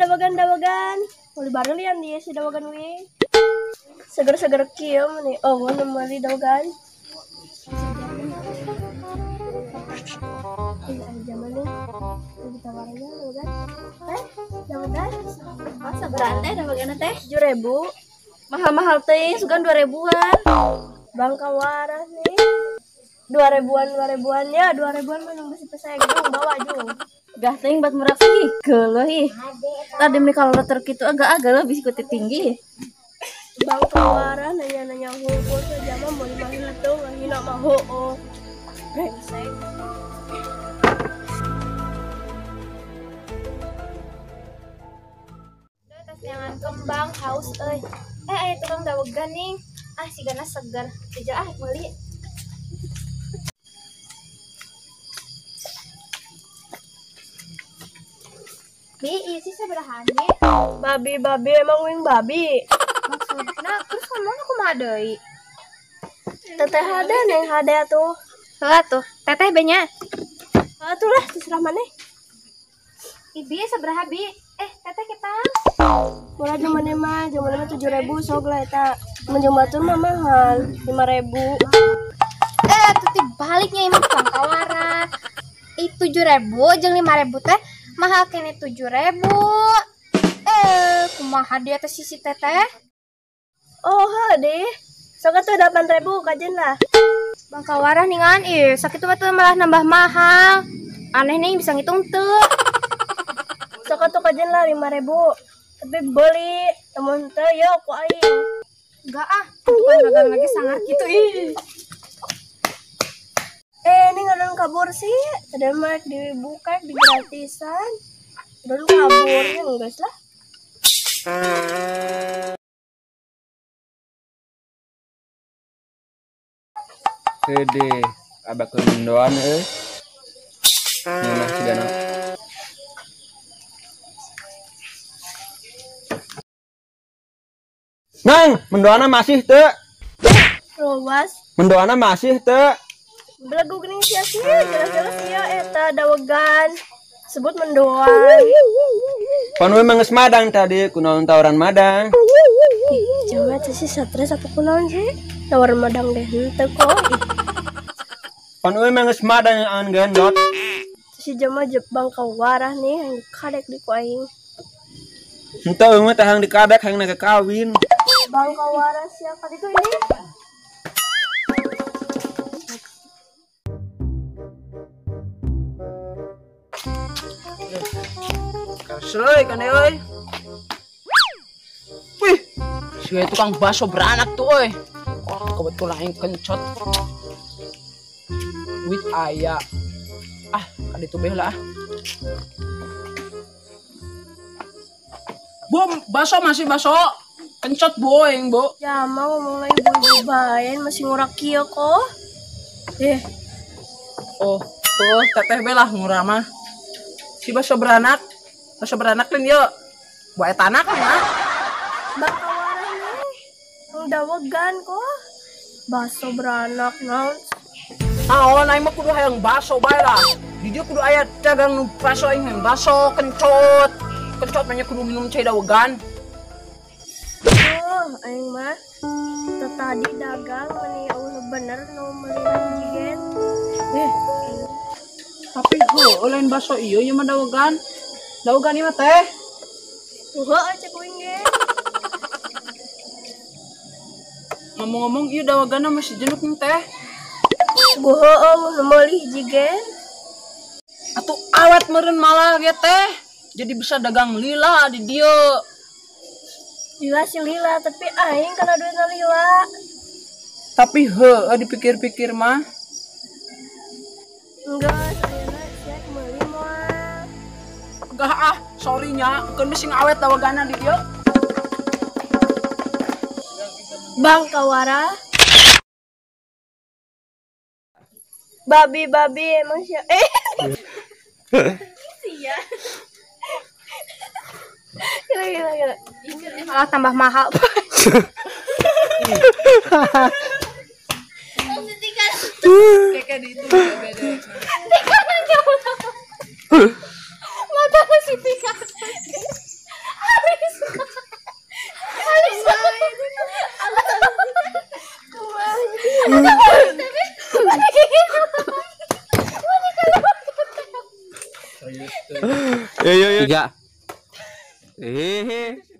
Dawagan, dawagan, dawagan. Meuli bareulian dia si dawagan we. Seger-seger kieu meni. Oh, nu meuli dawagan. Ih, aya zaman nih. Ditawarannya dawagan. Teh, dawagan. Oh, sabaraha teh dawagan teh? 7.000. Mahal-mahal teh, sugan 2.000-an. Bangkawarah nih. 2.000-an, 2.000-an ya, 2.000-an mah nunggu si pesek jung bawa jung. Gah teuing bat murah sih, geuleuh ih. Tadi meni kalau leter kitu agak-agak lebih ikuti tinggi. Bangkawarah nanya-nanya hungkul saja mah meuli mah henteu ngahina mah heueuh. Brengsek. Jangan kembang haus euy. Aya tukang dawegan nih. Ah, sigana segar. Jejak ah meuli. Bi, ieu sih sabaraha nya? Babi, babi emang wing babi. Maksudna terus ngomong kumaha deui? Teteh hade neng hade atuh. Heeh tuh, teteh be nya. Atuh lah terserah maneh. Ih, bi sabaraha bi? Teteh kita. Murah jeung maneh mah, jeung maneh mah 7.000 sok lah eta. Mun jeung batur mah mahal, 5.000. Atuh ti baliknya ieu mah pangkawaran. Ih, 7.000 jeung 5.000 teh mahal kene 7.000. Kumaha dia teh sisi teteh? Oh, heuh deh. Sok atuh 8.000 kajen lah. Bangkawarah ningan ih, sakitu mah tuh malah nambah mahal. Aneh nih bisa ngitung teu. Sok atuh kajen lah 5.000. Tapi beli, lamun teu ya ku aing. Enggak ah, tukang dagang lagi sangar gitu ih. Ini ngadon kabur sih. Tadi mah dibuka di gratisan. Udah kabur ya guys lah. Gede, abak mendoan euy. Ngeunah sigana. Nang, mendoana masih teu? Rowas. Mendoana masih teu? Belegu geuning sia sih, jelas-jelas ieu eta dawegan. Sebut mendoan. Pan we mah geus madang tadi, kunaon tawaran madang. Ih, coba teh si stres apa kunaon sih? Tawaran madang deh henteu kok. Pan we mah geus madang angan gendot. Si jama bangkawarah nih yang dikadek di ku aing. Henteu mah teh hayang dikadek hayang naga kawin. Bangkawarah sia ka ditu ini. Kesel kan euy. Wih, si tukang bakso beranak tuh euy. Wah, kebetulan aing kencot. Duit aya. Ah, kaditu beh lah. Bu, bakso masih bakso. Kencot bu aing, Bu. Ya mau ngomong lagi ibu-ibu bae masih ngurak kieu kok. Oh, tuh teteh beh lah ngurah mah. Si bakso beranak. Bakso beranak lain yuk. Buat tanah kan mah. Bangkawarah nih. Dawegan kok. Bakso beranak naon. Naon aing mah kudu hayang bakso bae lah. Di dieu kudu aya dagang nu bakso aing hayang bakso kencot. Kencot mah nya kudu minum cai dawegan. Oh, aing mah tadi dagang meni eueuh bener nu meuli jigen. Tapi heueuh lain bakso ieu ieu mah dawegan. Dawegan ieu mah teh. Heueuh cek uing ge. Ngomong-ngomong ieu daweganna masih jenuk nih teh. Heueuh mun meuli jigen. Atuh awet meureun malah ge teh. Jadi bisa dagang lila di dieu. Lila sih lila, tapi aing kana duitna lila. Tapi heueuh dipikir-pikir mah. Enggak, ayeuna sia meuli moal. Enggak ah, sorry nya, keun sing awet dawagana di dieu. Bangkawara. Babi-babi emang sia. Sia. Gila, gila, gila. Ini malah tambah mahal. Kayak di itu beda. Mata masih tiga. Yo yo yo. 3. Hehehe.